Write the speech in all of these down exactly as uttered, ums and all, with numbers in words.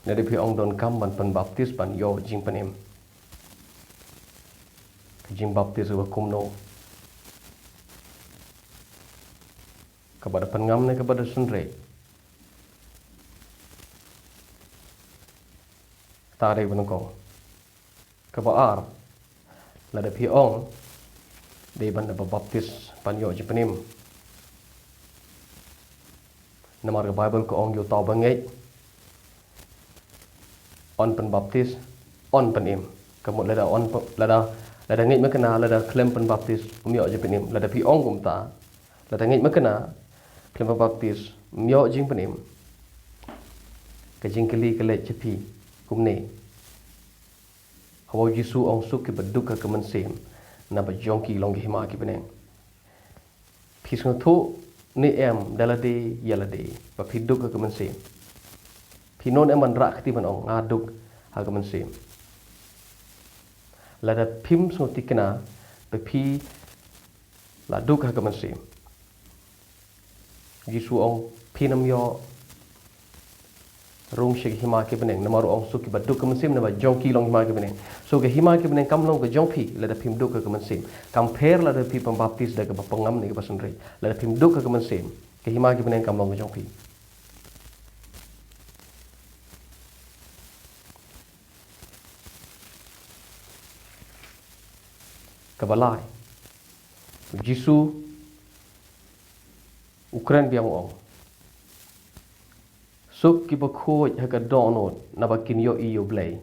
Lada phi ong donkam ban pynbaptis ban ïoh jingpynim, ka jingbaptis kaba kumno? Kaba da pynngam ne kaba da synreit? Kata ka dei kaba nyngkong. Kaba ar, lada phi ong dei ban da baptis ban ïoh jingpynim. Namar ka Baibl ka ong, ïa uta uba ngeit, yn pynbaptis, yn pynim. Ka mut lada yn py-, lada, lada ngeit makna, lada khlem pynbaptis, ym ïoh jingpynim. Lada phi ong kumta, lada ngeit makna, khlem pynbaptis, ym ïoh jingpynim. Ka jingkylli ka leit sha phi kumne. Haba u Jisu u ong, suk kiba duk ha ka mynsiem, naba jong ki long ka hima ki bneng. Phi sngewthuh ne em da lade ïa lade ba phi duk ha ka mynsiem? Phi nang em ban rah kti ban ong, nga duk ha ka mynsiem. Lada phim sngewthikna ba phi la duk ha ka mynsiem, Jisu u ong, phin ym ïoh rung sha ka hima ki bneng. Namar u ong, suk kiba duk ha ka mynsiem, naba jong ki long hima ki bneng. So ka hima ki bneng kam long ka jong phi lada phim duk ha ka mynsiem. Kam pher lada phi pynbaptis da kaba pynngam ne kaba synreit. Lada phim duk ha ka mynsiem, ka hima ki bneng kam long ka jong phi. Kaba lai, Jisu u kren biang, u ong, suk kiba khuid ha ka dohnud, naba kin ïohi ïa U Blei.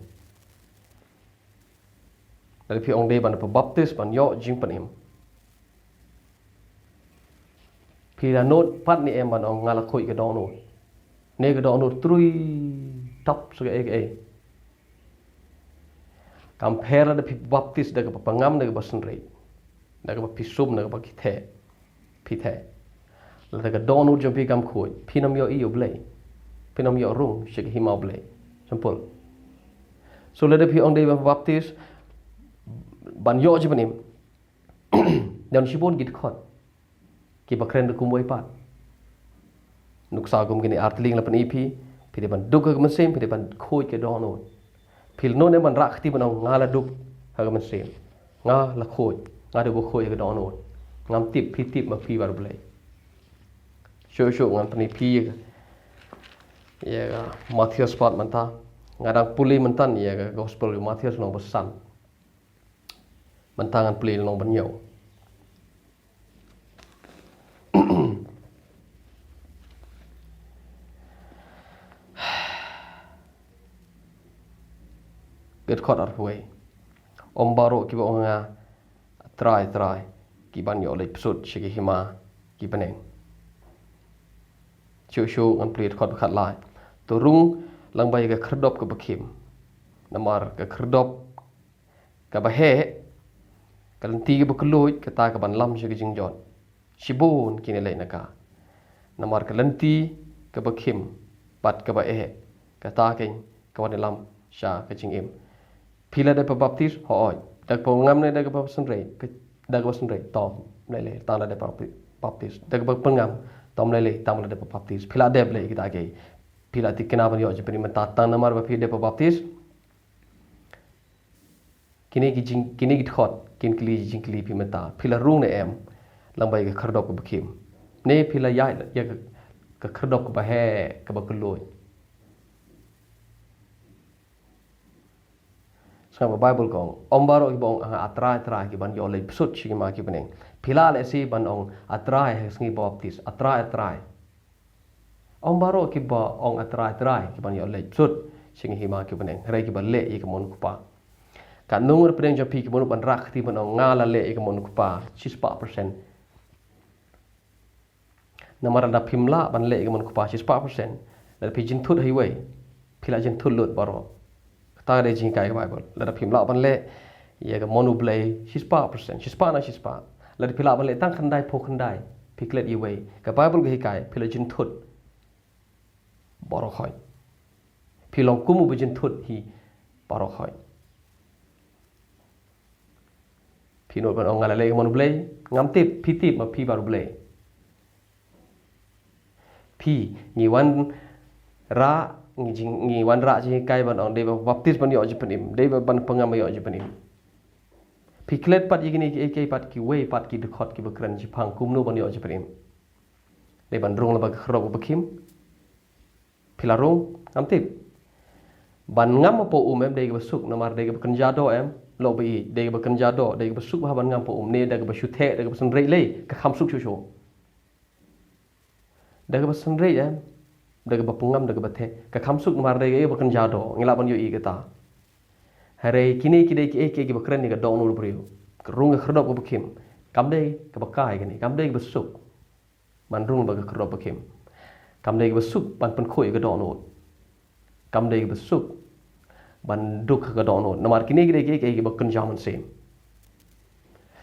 Lada phi ong dei ban pynbaptis ban ïoh jingpynim, phi la nud pat ne em ban ong, nga la khuid ka dohnud? Ne ka dohnud trui tap sa kaei kaei. Kam pher lada phi baptis da kaba pynngam ne kaba synreit, da kaba phi sum, da kaba phi theh, phi theh. Lada ka dohnud jong phi kam khuid, phin ym ïohi ïa U Blei. Phin ym ïoh rung sha ka hima U Blei. Simple. So lada phi ong dei ban baptis ban ïoh jingpynim, don shibun ki dkhot kiba kren ruh kumwei pat. Nuksa kum kine ar tylli nga la pyni ïa phi, phi dei ban duk ha ka mynsiem, phi dei ban khuid ka dohnud. Phi la nud ne em ban rah kti ban ong, nga la duk ha ka mynsiem, nga la khuid, nga dei uba khuid ha ka dohnud. Ngam tip, phi tip ma phi bad U Blei. Shuh shuh ngan pyni ïa phi ïa ka Mathaios pat mynta. Nga dang pule mynta ïa ka Gospel u Mathaios lynnong ba san. Mynta ngan pule lynnong ba hynñiew. Ka dkhot arphew wei. Ym baroh kiba ong ha nga, Trai, Trai, ki ban ïoh leit bsut sha ka hima ki bneng. Shuh shuh ngan pule dkhot ba khatlai. To rung lyngba ïa ka khyrdop kaba khim. Namar ka khyrdop kaba heh, ka lynti kaba kylluid, kata ka ban lam sha ka jingjot. Shibun kin ïaleit na ka. Namar ka lynti kaba khim bad kaba heh, kata keiñ ka ban ïalam sha ka jingim. Phi la dep baptis? Hooid. Da kaba pynngam ne da kaba synreit? Ka, da kaba synreit. To ym lei lei, tang la dep bapti-, baptis. Da kaba pynngam? To ym lei lei, tang la dep baptis. Phi la dep lei kita kiei? Phi la thikna ban ïoh jingpynim mynta tang namar ba phi dep baptis? Kine ki jing, kine ki dkhot kin kylli jingkylli ïa phi mynta. Phi la rung ne em lyngba ïa ka khyrdop kaba khim? Ne phi la ïaid ïa ka, ka khyrdop kaba heh, kaba kylluid? Sngap, ka Baibl ka ong, ym baroh kiba ong ha nga, A Trai, A Trai, ki ban ïoh leit bsut sha ka hima ki bneng. Phi lah lehse ban ong A Trai ha ka sngi baptis, A Trai, A Trai. Ym baroh kiba ong A Trai, A Trai, ki ban ïoh leit bsut sha ka hima ki bneng, hynrei kiba leh ïa ka mon U Kpa. Katno ngut na pdeng jong phi kiba mut ban rah kti ban ong, nga la leh ïa ka mon U Kpa shispah percent? Namar lada phim lah ban leh ïa ka mon U Kpa shispah percent, lada phi jynthut ha iwei, phi la jynthut lut baroh. Kata ka dei jinghikai ka Baibl. Lada phim lah ban leh ïa ka mon U Blei shispah percent, shispah na shispah, lada phi lah ban leh tang khyndai phew khyndai, phi klet iwei, ka Baibl ka hikai phi la jynthut baroh khoit. Phi long kum uba jynthut hi baroh khoit. Phi nud ban ong nga la leh ïa ka mon U Blei? Ngam tip, phi tip ma phi bad U Blei. Phi, ngi wanrah ngi jing, ngi wanrah jinghikai ban ong, dei ba baptis ban ïoh jingpynim, dei ba ban pynngam ban ïoh jingpynim. Phi klet pat ïa kine kiei kiei pat kiwei pat ki dkhot kiba kren shaphang kumno ban ïoh jingpynim. Dei ban rung lyngba ka khyrdop kaba khim. Phi la rung, ngam tip. Ban ngam hapoh um em, dei kaba suk, namar dei kaba kynja doh em, lok ba i, dei kaba kynja doh, dei kaba suk bha ban ngam hapoh um, ne da kaba shu theh, da kaba synreit lei, ka kham suk shuh shuh. Da kaba synreit em, da kaba pynngam, da kaba theh, ka kham suk namar dei kaba kynja doh, ngi lah ban ïohi kata. Hynrei kine ki dei kiei kiei kiba kren ïa ka dohnud briew. Ka rung ka khyrdop kaba khim, kam dei kaba kai kane, kam dei kaba suk ban rung ba ka khyrdop ba khim. Kam dei kaba suk ban pynkhuid ka dohnud. Kam dei kaba suk ban duk ka dohnud. Namar kine ki dei kiei kiei kiba kynja mynsiem.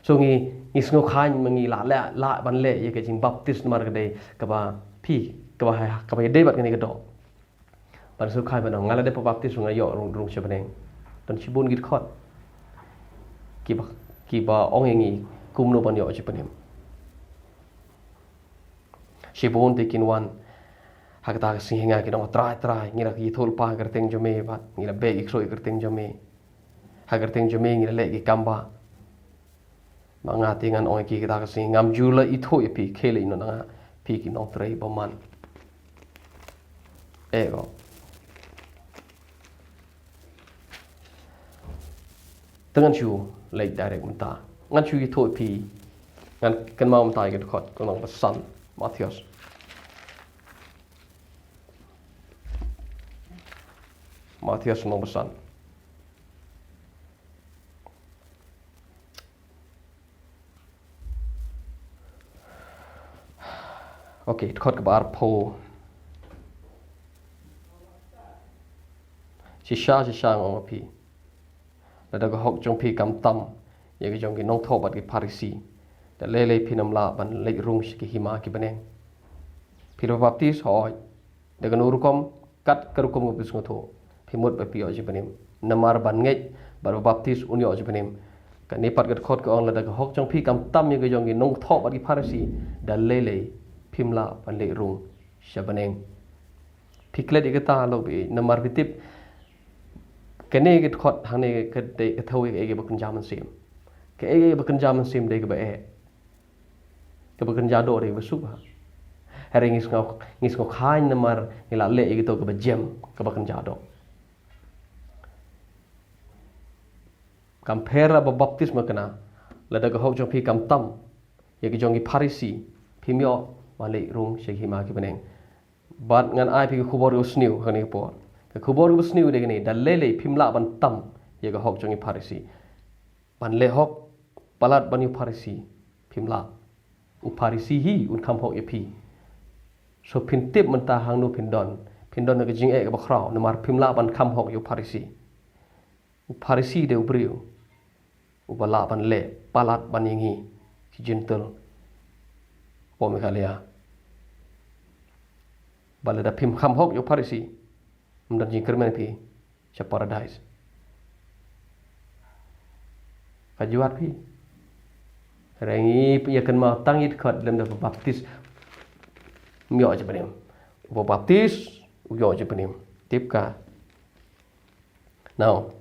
So ngi, ngi sngewkhlaiñ ma ngi lah, lah, lah ban leh ïa ka jingbaptis namar ka dei kaba phi, kaba ha, kaba ïadei bad kane ka doh. Ban sngewkhlaiñ ban ong nga la dep baptis nga ïoh rung, rung sha bneng. Don shibun ki dkhot kiba, kiba ong ïa ngi kumno ban ïoh jingpynim. Shibun te kin wan ha kata ka sngi ha nga kin ong Trai, Trai, ngi la ïathuhlypa ha ka kyrteng jong me, bad ngi la beh ïa ki ksuid ha ka kyrteng jong me. Ha ka kyrteng jong me ngi la leh ki kam ba. Ma nga te ngan ong ïa ki kata ka sngi, ngam ju la ithuh ïa phi, khie leit noh na nga phi ki nongtrei bymman. Eh ko. Te ngan shu leit direct mynta. Ngan shu ithuh ïa phi. Ngan kynmaw mynta ïa ka dkhot ka nong ba san, Mathaios. Mathaios nong ba san. Okay, dkhot kaba arphew. Shisha, shisha nga ong ïa phi, lada ka hok jong phi kam tam ïa ka jong ki nongthoh bad ki Pharisi, da lei lei phin ym lah ban leit rung sha ki hima ki bneng. Phi la baptis, hooid, da kano rukom, kat ka rukom kaba phi sngewthuh, phi mut ba phi ïoh jingpynim. Namar ban ngeit bad ba baptis un ïoh jingpynim. Kane pat ka dkhot ka ong lada ka hok jong phi kam tam ïa ka jong ki nongthoh bad ki Pharisi, da lei lei phim lah ban leit rung sha bneng. Phi klet ïa kata lok ba ïeit, namar phi tip kane ka dkhot hangne ka dei ka thew ïa kaei kaba kynja mynsiem. Kaei kaba kynja mynsiem dei kaba eh. Kaba kynja doh dei kaba suk bha. Hynrei ngi sngew, ngi sngewkhlaiñ namar ngi la leh ïa kito kaba jem, kaba kynja doh. Kam pher la ba baptis ma kane, lada ka hok jong phi kam tam ïa ka jong ki Pharisi, phim ïoh ban leit rung sha ki hima ki bneng. Bad ngan ai phi ka khubor kaba sniew ha kane ka por. Ka khubor kaba sniew dei kane, da lei lei phim lah ban tam ïa ka hok jong ki Pharisi. Ban leh hok palat ban ïa u Pharisi, phim lah. U Pharisi hi un kham hok ïa phi. So phin tip mynta hangno phin don. Phin don ha ka jingeh kaba khraw namar phim lah ban kham hok ïa u Pharisi. U Pharisi dei u briew uba lah ban leh palat ban ïa ngi ki Jentil hapoh Meghalaya. Ba lada phim kham hok ïa u Pharisi, ym don jingkyrmen phi sha Paradise. Ka juat phi. Hynrei ngi ïa kynmaw tang ïa dkhot lem da ba baptis, ym ïoh jingpynim. Ba baptis, u ïoh jingpynim. Tip ka. Now,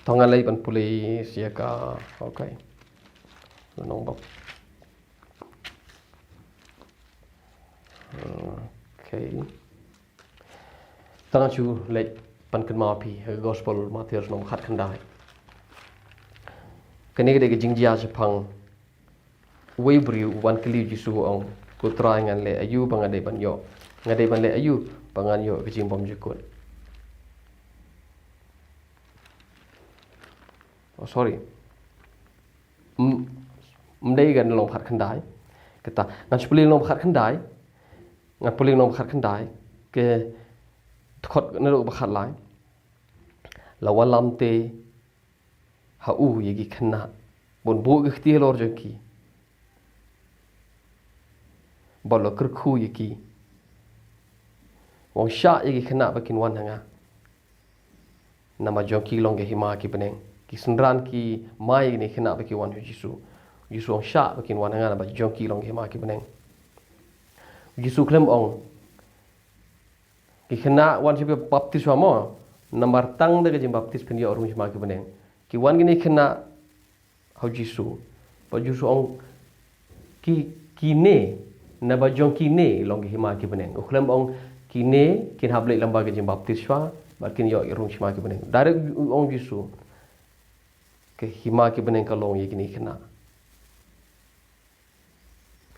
to nga leit ban pule ïa ka, okay. Nong bap. Okay. To nga shu leit ban kynmaw phi ha ka Gospel Mathaios nong khatkhyndai. Kane ka dei ka jingjia shaphang uwei u briew u wan kylli u Jisu u ong, ko Trai, ngan leh aïu ba nga dei ban ïoh, nga dei ban leh aïu ba ngan ïoh ka jingbymjukut. Oh, sorry. Ym, ym dei ka nong khatkhyndai. Kata, ngan shu pule nong khatkhyndai. Ngan pule nong khatkhyndai. Ka dkhot naduh ba khatlai. La wallam te ha u ïa ki khynnah, ban buh ki kti halor jong ki, bad la kyrkhu ïa ki. Wangshah ïa ki khynnah ba kin wan ha nga, namar jong ki long ki hima ki bneng. Ki synran ki mai ïa kine khynnah ba ki wan ha u Jisu. Jisu ong shah ba kin wan ha nga, namar jong ki long ki hima ki bneng. Jisu khlem ong ki khynnah wan sha phi baptis shuwa mo, namar tang da ka jingbaptis phin ïoh rung sha hima ki bneng. Ki wan kine khynnah ha u Jisu. Bad Jisu ong ki, kine, naba jong kine long ki hima ki bneng. U khlem ong kine kin hap leit lyngba ka jingbaptis shuwa bad kin ïoh rung sha hima ki bneng. Direct u ong Jisu, ka hima ki bneng ka long ïa kine khynnah.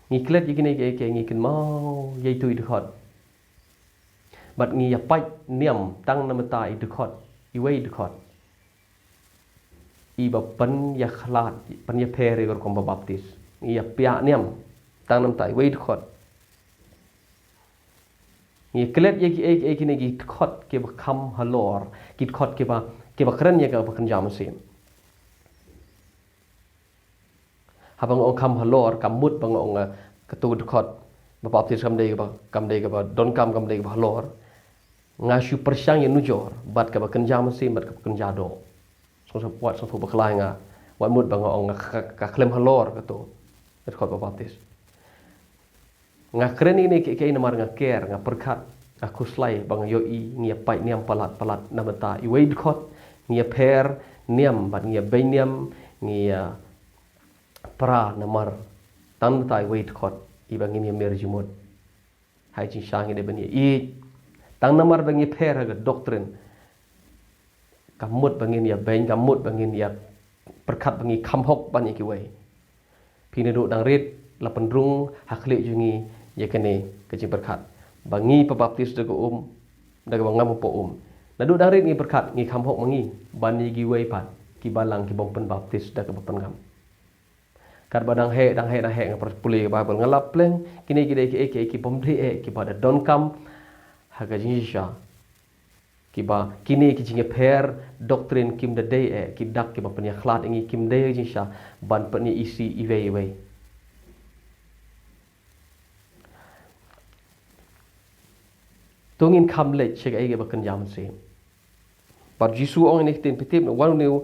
Ngi klet ïa kine kiei kiei, ngi kynmaw ïa itu i dkhot. Bad ngi ïa pait niam tang na bynta i dkhot, iwei i dkhot, iba pynïakhlad, pynïapher ïa ka rukom ba baptis. Ngi ïa piah niam tang na bynta iwei i dkhot. Ngi klet ïa kiei kiei kine ki dkhot kiba kham halor, ki dkhot kiba, kiba kren ïa kaba kynja mynsiem. Haba nga ong kham halor, ka mut ba nga ong, eh, katu ka dkhot ba baptis kam dei kaba, kam dei kaba donkam, kam dei kaba halor. Nga shu pyrshang ïa nujor bad kaba kynja mynsiem bad kaba kynja doh. Sngewsih wat sngewsih bakla ïa nga, wat mut ba nga ong nga ka, ka, ka khlem halor katu ka dkhot ba baptis. Nga kren ïa kine kiei kiei namar nga care, nga pyrkhat, nga khuslai ba nga ïohi, ngi ïa pait niam palat palat na bynta iwei i dkhot, ngi ïa pher niam bad ngi ïa beiñ niam, ngi ïa pra namar tang na bynta iwei i dkhot, iba ngin ïa mir jingmut. Ha i jingshisha ngi dei ban ïa ïeit tang namar ba ngi pher ha ka doctrine. Ka mut ba ngin ïa beiñ, ka mut ba ngin ïa pyrkhat ba ngi kham hok ban ïa kiwei. Phi, naduh dang rit la pynrung ha khlieh jong ngi ïa kane ka jingpyrkhat ba ngi pynbaptis da ka um, da kaba ngam hapoh um. Naduh dang rit ngi pyrkhat ngi kham hok ma ngi ban ïa kiwei pat ki balang ki bym pynbaptis da kaba pynngam. Katba dang heh, dang heh, dang heh nga pule ka Baibl, nga lap pleng kine ki dei kiei kiei ki bym dei eh, kiba da donkam ha ka jingshisha. Kiba kine ki jingïapher doctrine kim da dei eh, ki dak kiba pynïakhlad ïa ngi, kim dei ha ka jingshisha ban pynïaisih iwei iwei. To ngin kham leit sha kaei kaba kynja mynsiem. Bad Jisu ong ïa kine ki ktien, phi tip, wan une u,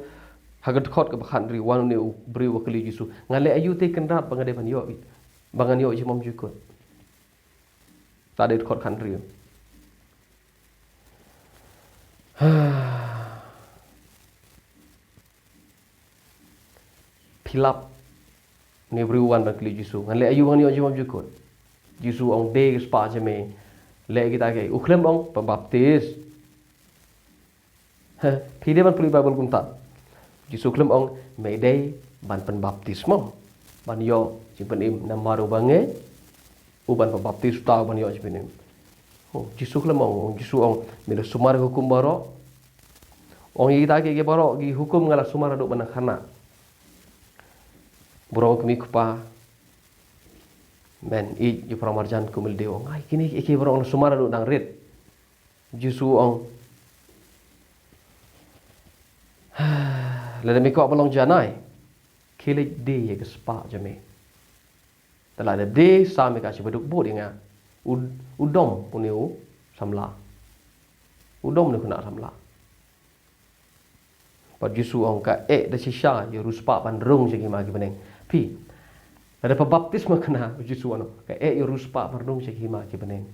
ha ka dkhot kaba khathynriew, wan une u briew ba kylli Jisu, nga leh aïu te Kynrad ba nga dei ban ïoh, ba ngan ïoh jingmynsiem jukut. Te dei dkhot khathynriew. Philip, une u briew u wan ban kylli Jisu, ngan leh aïu ba ngan ïoh jingmynsiem jukut? Jisu ong, de ka spah jong me, leh kita kiei. U khlem ong pynbaptis. He, phi dei ban pule Baibl kumta. Jisu khlem ong me dei ban pynbaptis mo, ban ïoh jingpynim namar uba ngeit, u ban pynbaptis uta u ban ïoh jingpynim. Oh, Jisu khlem ong, Jisu ong me la sumar ïa ka hukum baroh. Ong ïa kita kiei kiei baroh ki hukum nga la sumar haduh ban nang khynnah. Burom ïa ka kmie kpa, men ïeit ïa u para marjan kum ïa lade. Ong ai kine kiei kiei baroh nga la sumar haduh dang rit. Jisu ong, lada me kwah ban long janai, khie leit die ïa ka spah jong me. Te lada die, sam ïa ka, shu bad duk bud ïa nga. U, u dom une u samla. U dom une u khynnah samla. Bad Jisu ong ka eh da shisha ïa u riewspah ban rung sha ki hima ki bneng. Phi, lada pynbaptis ma khynnah, Jisu ong ka eh ïa u riewspah ban rung sha ki hima ki bneng.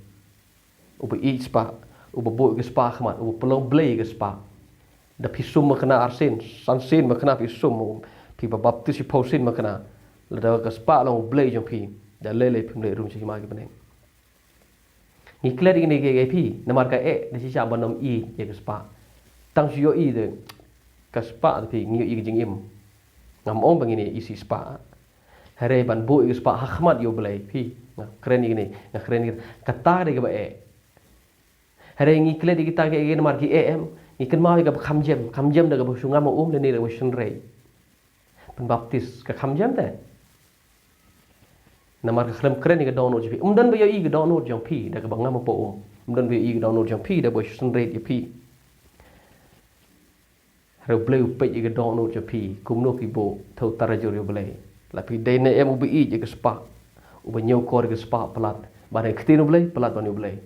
Uba ïeit spah, uba buh ïa ka spah ha khmat, uba pynlong blei ïa ka spah. Da phi sum ma khynnah arsien, san sien ma khynnah phi sum, phi pynbaptis shiphew sien ma khynnah. Lada ka spah long u blei jong phi, da lei lei phim leit rung sha ki hima ki bneng. Ngi klet ïa kine kiei kiei phi, namar ka eh da shisha ban ym ïeit ïa ka spah. Tang shu ïohi de ka spah de phi, ngi ïohi ka jingim. Ngam ong ba ngin ïa isih spah. Hynrei ban buh ïa ka spah ha khmat ïa u Blei phi. Nga kren ïa kine, nga kren ïa kine. Kata de kaba eh. Hynrei ngi klet ïa kita kiei kiei namar ki eh em. Ngi kynmaw ïa kaba kham jem, kham jem da kaba shu ngam ha um lane da kaba shu synreit. Pynbaptis ka kham jem de. Namar ka khlem kren ïa ka dohnud jong phi. Ym don ba ïohi ka dohnud jong phi da kaba ngam hapoh um. Ym don ba ïohi ka dohnud jong phi da ba shu synreit ïa phi. Hynrei u Blei u peit ïa ka dohnud jong phi, kumno phi buh, to utar jur ïa u Blei. La phi dei ne em uba ïeit ïa ka spah, uba ñiewkor ïa ka spah palat ban ïa ka ktien u Blei, palat ban ïa u Blei.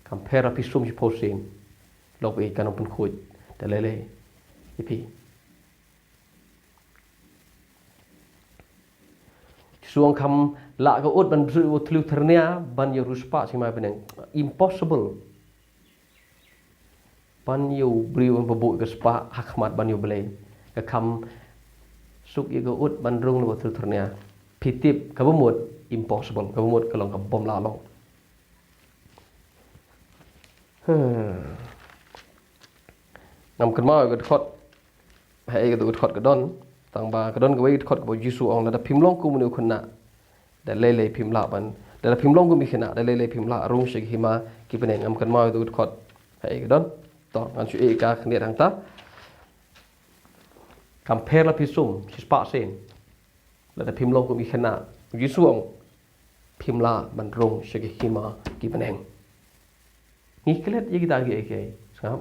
Kam pher la phi sum shiphew sien, lok ba ïeit kan ym pynkhuid da lei lei ïa phi. Jisu ong kham lah ka ut ban bsut u tliw tyrnia ban ïa riewspah sha Hima Bneng. Impossible. Ban ïa u briew un ba buh ka spah ha khmat ban ïa u Blei. Ka kham suk ïa ka ut ban rung lyngba u tliw tyrnia. Phi tip kaba mut impossible, kaba mut ka long kaba bym lah long. Hmm. Ngam kynmaw ïa ka dkhot. Haei ka dkhot ka don. Tang ba ka don kawei ka dkhot kaba u Jisu ong lada phim long kum une u khynnah. Da lei lei phim lah ban. Lada phim long kum ki khynnah. Da lei lei phim lah rung sha ki hima ki bneng. Ngam kynmaw ïa ka dkhot. Haei ka don. To ngan shu ïa ka khyndiat hangta. Kam pher la phi sum shispah sien. Lada phim long kum ki khynnah. U Jisu ong phim lah ban rung sha ki hima ki bneng. Ngi klet ïa kita kiei kiei, sngap.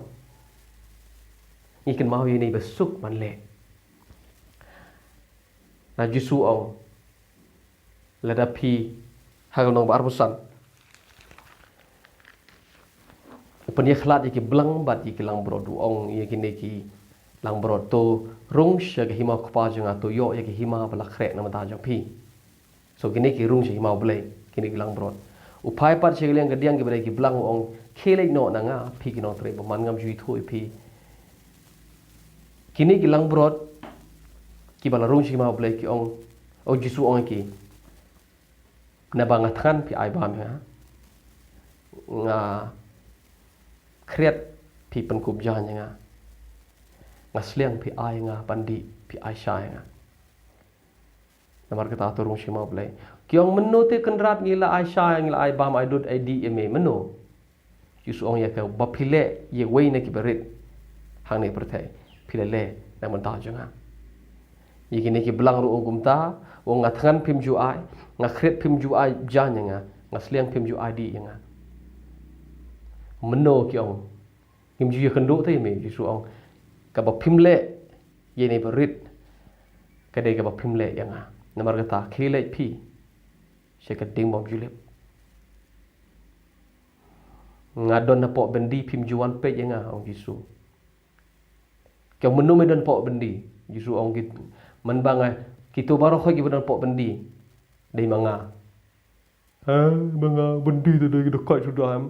Ngi kynmaw ïa ine ba suk ban leh. Na Jisu ong lada phi ha ka lynnong ba arphew san. U pynïakhlad ïa ki blang bad ïa ki langbrot, u ong ïa kine ki langbrot to rung sha ka hima u Kpa jong nga, to ïoh ïa ki hima ba la khreh na bynta jong phi. So kine ki rung sha hima u Blei, kine ki langbrot. U phai pat sha ka liang ka diang kiba dei ki blang u ong, khie leit noh na nga phi ki nongtrei bymman, ngam ju ithuh ïa phi. Kine ki langbrot kiba la rung sha hima u Blei ki ong, u Jisu ong ïa ki, naba nga thngan phi ai bam ïa nga, nga khriat phi pynkup jaiñ ïa nga, nga sliang phi ai ïa nga ban dih, phi ai sha ïa nga. Namar kata to rung sha hima u Blei. Ki ong mynno te Kynrad ngi la ai sha, ngi la ai bam, ai dud, ai dih ïa me, mynno? Jisu ong ïa ka, ba phi leh ïa uwei na kiba rit hangne pyrthei, phi la leh na bynta jong nga. Ïa kine ki blang ruh ong kumta, ong nga thngan phim ju ai, nga khriat phim ju ai jaiñ ïa nga, nga sliang phim ju ai dih ïa nga. Mynno ki ong, ngim ju ïakynduh te ïa me, Jisu ong kaba phim leh ïa ine ba rit ka dei kaba phim leh ïa nga. Namar kata khie leit phi sha ka dieng bym ju lip. Nga don hapoh byndi phim ju wan peit ïa nga, ong Jisu. Ki ong mynno me don hapoh byndi? Jisu ong ki, man ba nga, kito baroh kiba don hapoh byndi dei ma nga. Ha, ma nga byndi te dei ki dkhot suda em.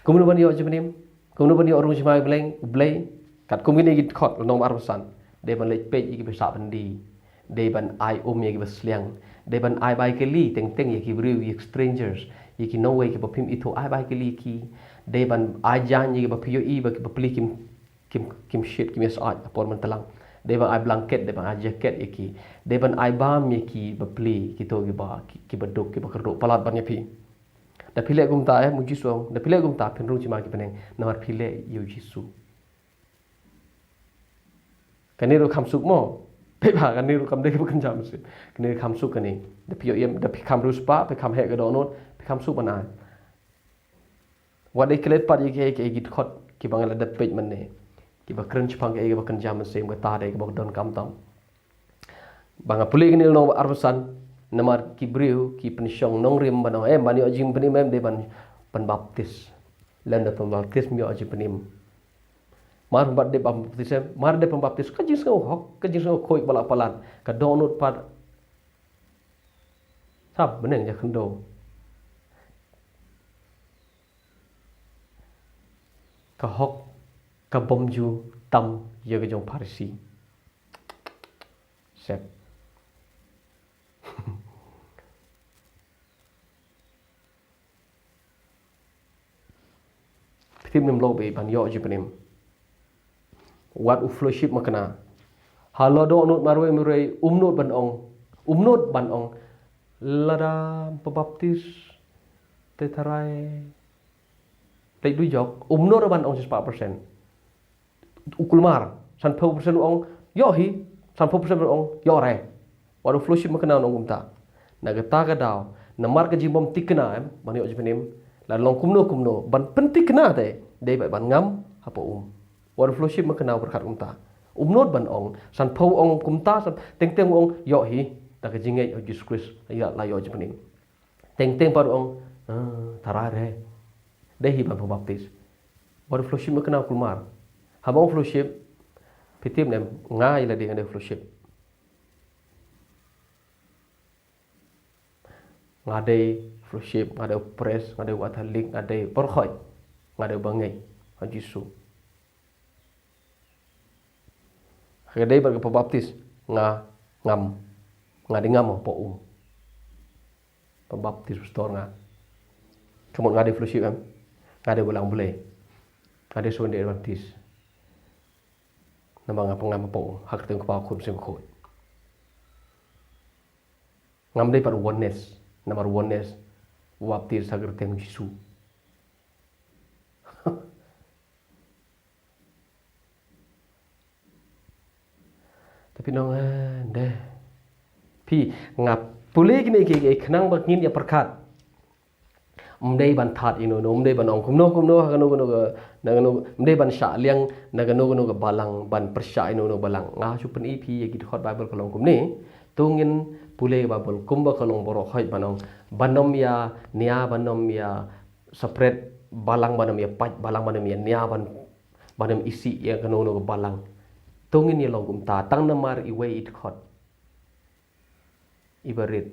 Kumno ban ïoh jingpynim? Kumno ban ïoh rung sha hima u Blei? Katkum kine ki dkhot lynnong ba arphew san. Dei ban leit peit ïa kiba sah byndi. Dei ban ai um ïa kiba sliang. Dei ban ai bai kylli teng teng ïa ki briew, ïa ki strangers, ïa ki nongwei kiba phim ithuh, ai bai kylli ïa ki. Dei ban ai jaiñ ïa kiba phi ïohi ba kiba pli kim kim, kim shit, kim ïasaid ha por mynta lang. Dei ban ai blanket, dei ban ai jacket ïa ki. Dei ban ai bam ïa kiba pli, kito kiba, ki, kiba duk, kiba kyrduh palat ban ïa phi. Da phi leh kumta, eh, u Jisu ong, da phi leh kumta phin rung sha hima ki bneng, namar phi leh ïa u Jisu. Kane ruh kham suk mo. Phi ba kane ruh kam dei kaba kynja mynsiem. Kane ruh kham suk kane. Da phi ïoh ïem, da phi kham riewspah, phi kham heh ka dohnud, phi kham suk ban ai. Wat dei klet pat ïa kiei kiei ki dkhot kiba nga la dep peit mynne, kiba kren shaphang kiei kiba kynja mynsiem, kata dei kaba donkam tam. Ba nga pule kane lynnong ba arphew san, namar ki briew ki pynshong nongrim ban ong, em, ban ïoh jingpynim em dei ban, ban baptis. Lada pynbaptis ym ïoh jingpynim. Mar ba dei ban baptis em, mar dei pynbaptis, ka jingsngew hok, ka jingsngew khuid ba la palat, ka dohnud pat sap bneng ja khyndew. Ka hok ka bym ju tam ïa ka jong Pharisi. Sep. Phi tip ne em, lok ba ban ïoh jingpynim. Wat u fellowship makna. Ha la dohnud marwei marwei, um nud ban ong. Um nud ban ong. Lada pynbaptis te tharai leit dujok. Um nud ban ong shispah percent. U kulmar, sanphew percent u ong ïoh hi, sanphew percent u ong ïoh re. Wat u fellowship makna un ong kumta. Na kata ka daw, namar ka jingbym thikna em, ban ïoh jingpynim, la long kumno kumno, ban pynthikna te, dei ba ban ngam hapoh um. Wat u fellowship makna u pyrkhat kumta. Um nud ban ong, sanphew ong kumta, san, teng teng u ong ïoh hi, da ka jingngeit ha u Jisu Khrist, la ïoh, la ïoh jingpynim. Teng teng pat u ong, ah, tharai re. Dei hi ban pynbaptis. Wat u fellowship makna u kulmar. Haba ong fellowship, Phi tip ne em, nga ïa lade nga dei fellowship. Nga dei fellowship, nga dei pres, nga dei Catholic, nga dei pyrkhat, nga dei bangeit ha Jisu. Nga dei bad ka pynbaptis, nga ngam, nga dei ngam hapoh um. Pynbaptis pastor nga. Ka mut nga dei fellowship em, nga dei balang Blei, nga dei Seventh Day Adventist. Namar nga pynngam hapoh um ha ka kyrteng Kpa, Khun, Mynsiem Bakhuid. Ngam dei pat oneness, namar oneness baptis ha ka kyrteng Jisu. Tapi nong, eh, deh. Phi, nga pule kine ki, ki khnang ba ngin ïa pyrkhat. Ym dei ban that ïa no no, ym dei ban ong kumno kumno ha kano kano ka, na kano, ym dei ban shah liang na kano kano ka balang, ban pyrshah ïa no no balang. Nga shu pyni phi ïa ki dkhot Bible ka long kumne. To ngin pule Bible kumba ka long baroh khoit, ban ong, ban ym ïa nia, ban ym ïa separate balang, ban ym ïa pait balang, ban ym ïa nia, ban, ban ym isih ïa kano kano ka balang. To ngin ïa long kumta, tang namar iwei i dkhot iba rit,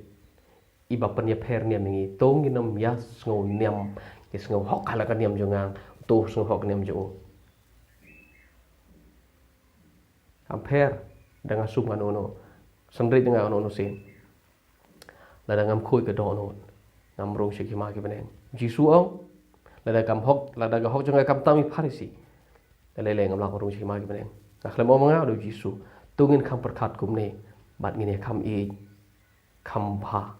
iba pynïapher niam ïa ngi. To ngin ym ïa sngew niam, ïa sngew hok ha la ka niam jong nga, to sngew hok niam jong u. Kam pher da nga sum kano kano, synrit da nga kano kano sien. Lada ngam khuid ka dohnud, ngam rung sha ki hima ki bneng. Jisu ong, lada kam hok, lada ka hok jong nga kam tam i Pharisi, lada lei lei ngam lah rung sha ki hima ki bneng. Nga khlem ong ma nga, u dei u Jisu. To ngin kham pyrkhat kumne, bad ngin ïa kham ïeit, kham bha.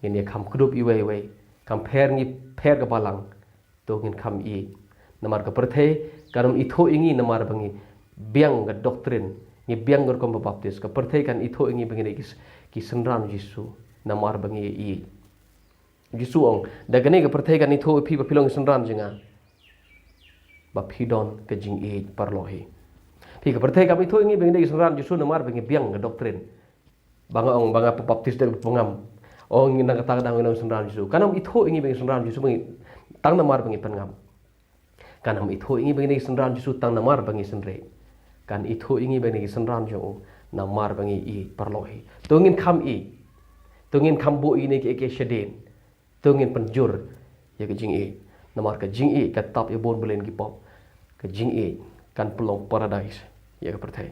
Ngin ïa kham kdup iwei iwei, kham pher, ngi pher ka balang. To ngin kham ïeit. Namar ka pyrthei kan ym ithuh ïa ngi namar ba ngi biang ka doctrine, ngi biang ka rukom pynbaptis. Ka pyrthei kan ithuh ïa ngi ba ngi dei ki s-, ki synran Jisu namar ba ngi ïeit. Jisu ong, da kane ka pyrthei kan ithuh ïa phi ba phi long ki synran jong nga, ba phi don ka jingïeit paralok hi. Phi, ka pyrthei kam ithuh ïa ngi ba ngi dei ki synran Jisu namar ba ngi biang ka doctrine. Ba nga ong ba nga pynbaptis da ka pynngam. Ong ngi na kata ka daw ngi long synran Jisu. Kan ym ithuh ïa ngi ba ngi synran Jisu ba ngi, tang namar ba ngi pynngam. Kan ym ithuh ïa ngi ba ngi synran Jisu tang namar ba ngi synreit. Kan ithuh ïa ngi ba ngi synran jong u namar ba ngi ïeit paralok hi. To ngin kham ïeit. To ngin kham buh ïa kine kiei kiei shadien. To ngin pynjur ïa ka jingïeit. Namar ka jingïeit ka tap ïa bun byllion ki pop. Ka jingïeit kan pynlong paradise ïa ka pyrthei.